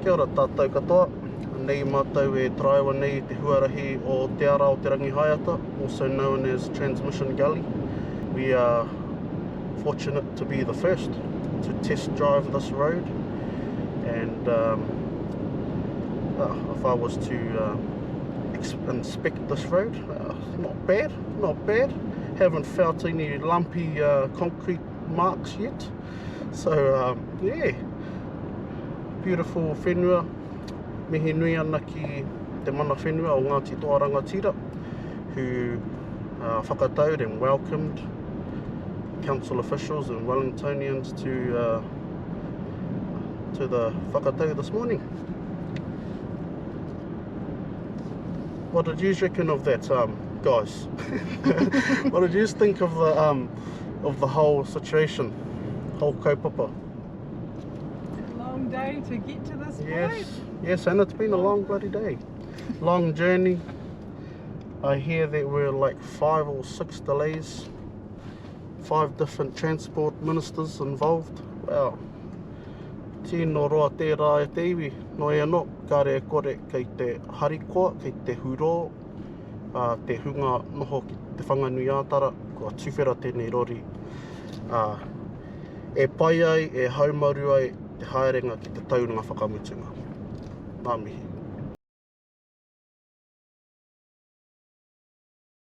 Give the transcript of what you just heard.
Kia ora tātou katoa. Anei mātou e taraiwa nei i te huarahi o Te Ara o Te Rangihaeata, also known as Transmission Gully. We are fortunate to be the first to test drive this road and um, uh, if I was to uh, inspect this road, uh, not bad, not bad. Haven't felt any lumpy uh, concrete marks yet. So, um, yeah, beautiful whenua. Mihi nui ana ki te mana whenua o Ngāti Toa Rangatira, who uh, whakataued and welcomed council officials and Wellingtonians to, uh, to the whakatau this morning. What did you reckon of that, um, guys? what did you think of the um, of the whole situation, whole kaupapa? Long day to get to this yes. point. Yes, and it's been a long bloody day. Long journey. I hear there were like five or six delays, five different transport ministers involved. Wow. Tino roa tērā e te iwi, no e anō, kāre e kore kei te harikoa, kei te hurō, ā, te hunga noho ki Te Whanganui-ā-Tara, kua tuwhera tēnei rori, ā, e pai ai, e haumaru ai te haerenga ki te tauranga whakamutunga. Ngā mihi.